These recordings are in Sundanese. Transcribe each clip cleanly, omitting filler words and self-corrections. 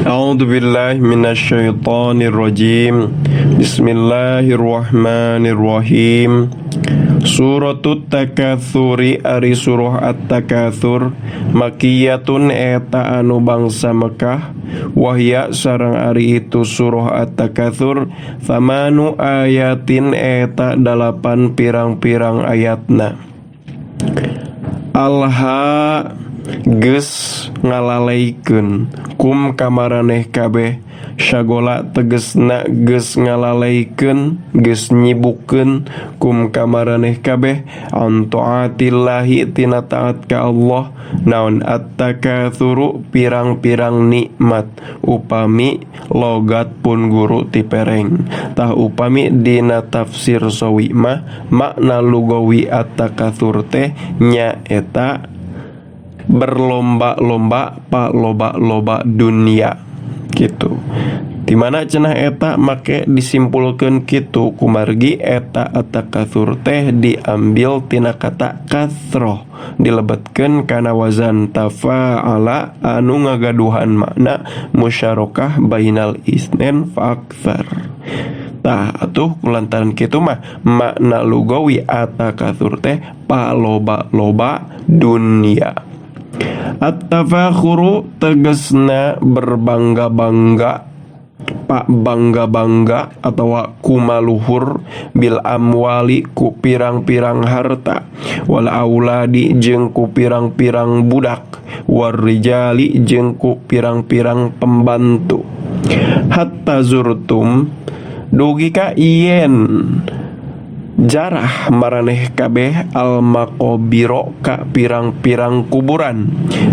A'udzu billahi minasyaitonir rajim. Bismillahirrahmanirrahim. Suratut Takatsuri ari surah At-Takatsur makiyatun eta anu bangsa Mekah wahya sareng ari itu surah At-Takatsur thamanu ayatin eta 8 pirang-pirang ayatna. Alha geus ngalaleikeun kum kamaraneh kabeh syagola tegesna geus ngalaleikeun geus nyibukeun kum kamaraneh kabeh an taatillahi tina taat ka Allah naon at-takatsuru pirang-pirang nikmat upami logat pun guru tipereng tah upami dina tafsir sawi mah makna lugawi at-takatsur teh nyaeta berlomba-lomba pak loba-loba dunia gitu. Dimana cenah eta make disimpulkeun kitu kumargi eta at-takatsur teh diambil tina kata katsroh dilebetkeun kana wazan tafa'ala anu ngagaduhan makna musyarakah bainal isnen fa aktsar. Tah atuh kulantaran kitu mah makna lugawi at-takatsur teh paloba-loba dunia. At-tafakhuru tegesna berbangga-bangga, pak bangga-bangga atawa kumaluhur bil amwali ku pirang-pirang harta wal auladi jeung ku pirang-pirang budak war rijali jeung ku pirang-pirang pembantu. Hatta zurtum dugi ka yen jarah maraneh kabeh al maqabiro ka pirang-pirang kuburan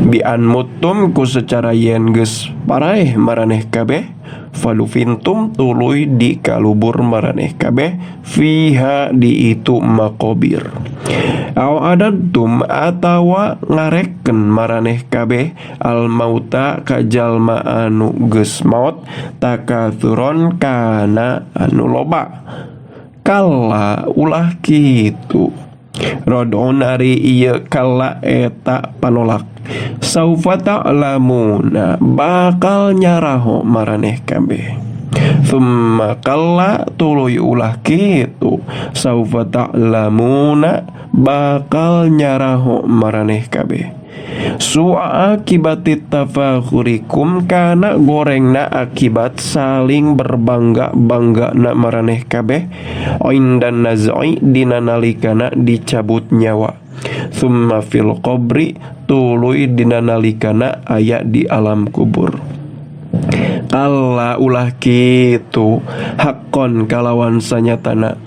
bian mutum ku secara yen geus paraeh maraneh kabeh falufintum tuluy di kalubur maraneh kabeh fiha di itu maqabir aw adadtum atawa ngareken maraneh kabeh al mauta ka jalma anu geus maot takatsuron kana anu loba. Kala ulah kitu rodon ari ieu kala eta panolak saufa ta'lamuna bakal nyaraho maraneh kabeh thumma kalla tuluy ulah kitu saufa ta'lamuna bakal nyaraho maraneh kabeh su'a akibatit tafakhurikum kana gorengna akibat saling berbangga-bangga na maraneh kabeh indan naz'i dina nalikana dicabut nyawa summa fil qabri tuluy dina nalikana aya di alam kubur. Kala ulah kitu haqqon kalawan sanyatana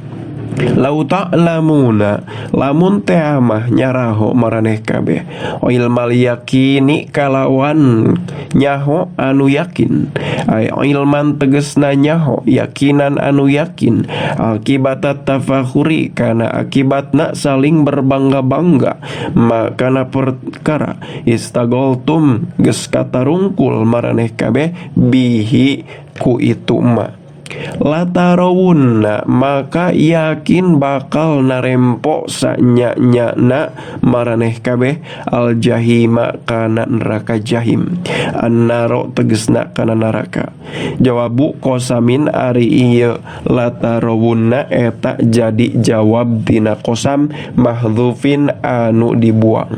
lau ta'lamuna lamun teh mah nyaraho maraneh kabeh ilmal yakini kalawan nyaho anu yakin ay ilman tegesna nyaho yakinan anu yakin akibat tafakhuri kana akibatna saling berbangga-bangga makana perkara istagoltum geus katarungkul maraneh kabeh bihi ku itu ma latarawunna maka yakin bakal narempo sanya-nyana maraneh kabeh al jahima kana neraka jahim annaro tegesna kana neraka. Jawabu kosamin ari ieu latarawunna eta jadi jawab tina kosam mahdzufin anu dibuang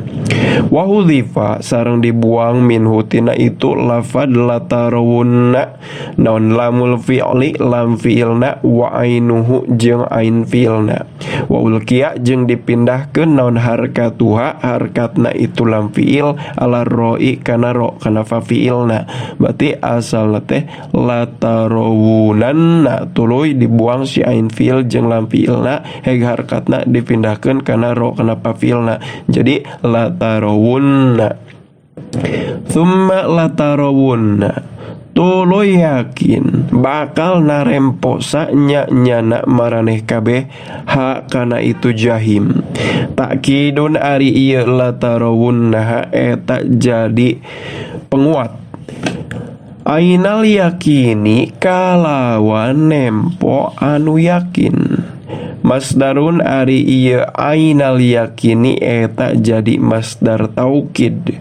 wa hudhifa sareng dibuang minhu tina itu lafad latarawunna naon lamul fi'li lam fi'ilna wa ainuhu jeung ain fi'ilna wa ulqiya jeung dipindahkeun naon harkatuha harkatna itu lam fi'il ala ro'i kana ro kana fa fi'ilna berarti asalna teh latarawunanna tuluy dibuang si ain fi'il jeung lam fi'ilna heg harkatna dipindahkeun kana ro kana fa fi'ilna jadi latarawunna thumma latarawunna tuluy yakin bakal narempo sanya-nyana maraneh kabeh ha kana itu jahim. Takkidun ari ieu latarawunna eta jadi penguat ainal yakini kalawan nempo anu yakin. Masdarun ari ieu ainal yakini eta jadi masdar taukid.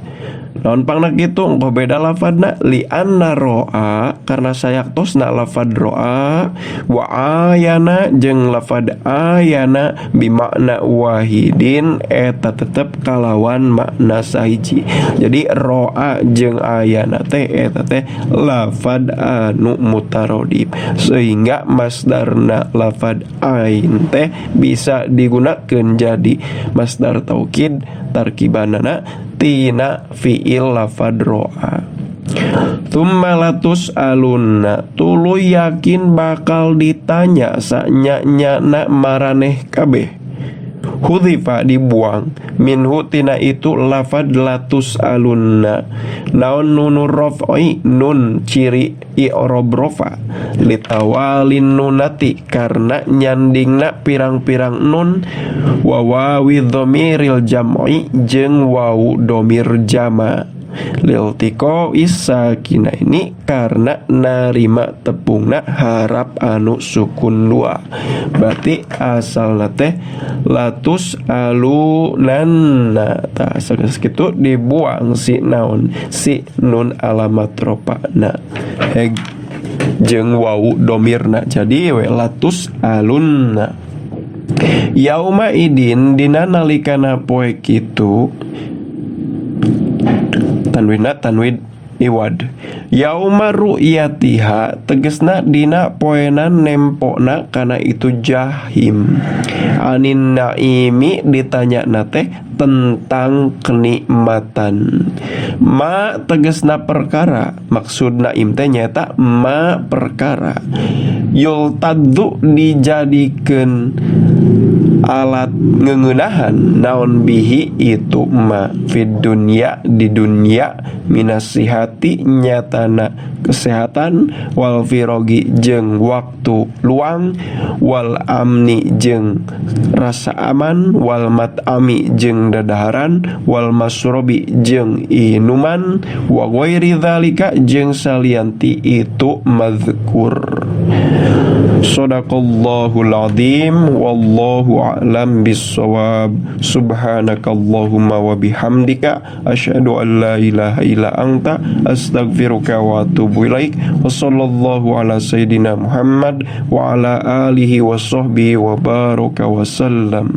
Naon pangna kitu engko beda lafadna li anna ro'a karena sayaktosna lafad ro'a wa ayana jeung lafad ayana bimakna wahidin eta tetep kalawan makna sahiji. Jadi ro'a jeung ayana teh eta teh lafad anu mutarodif sehingga masdarna lafad ain teh bisa digunakeun jadi masdar taukid tarkibanana tina fi'il lafad ro'a. Tsumma latus alunna tuluy yakin bakal ditanya sanya-nyana maraneh kabeh. Hudhifa dibuang minhu tina itu lafad latus alunna naon nunur raf'i nun ciri i'rob rofa litawalin nunati karena nyandingna pirang-pirang nun wa wawi dhamiril jam'i jeung wawu dhamir jama liltiko isakina ini karena narima tepungna harap anu sukun dua. Berarti asalna teh latus alunanna tah asalna sakitu dibuang si naon si nun alamat ropana heg jeung wawu domirna jadi we latus alunna. Yauma idin dina nalikana poe kitu tanwinna tanwin iwad yauma ru'yatiha tegesna dina poenan nempokna kana itu jahim. Anin naimi ditanya teh tentang kenikmatan. Ma tegesna perkara maksud naim teh nyaeta ma perkara yultadzu dijadikeun alat ngeunahan naon bihi itu ma fid dunya di dunya minasihati nyatana kesehatan wal firogi jeung waktu luang wal amni jeung rasa aman wal mat'ami jeung dadaharan wal masrobi jeung inuman wa ghairi dzalika jeung salianti itu mazkur. Sadaqallahul azim wallahu a'lam bissawab. Subhanakallahumma wa bihamdika asyhadu an la ilaha illa anta astaghfiruka wa atubu ilaik. Wa sallallahu ala sayidina Muhammad wa ala alihi wa sahbihi wa baraka wa sallam.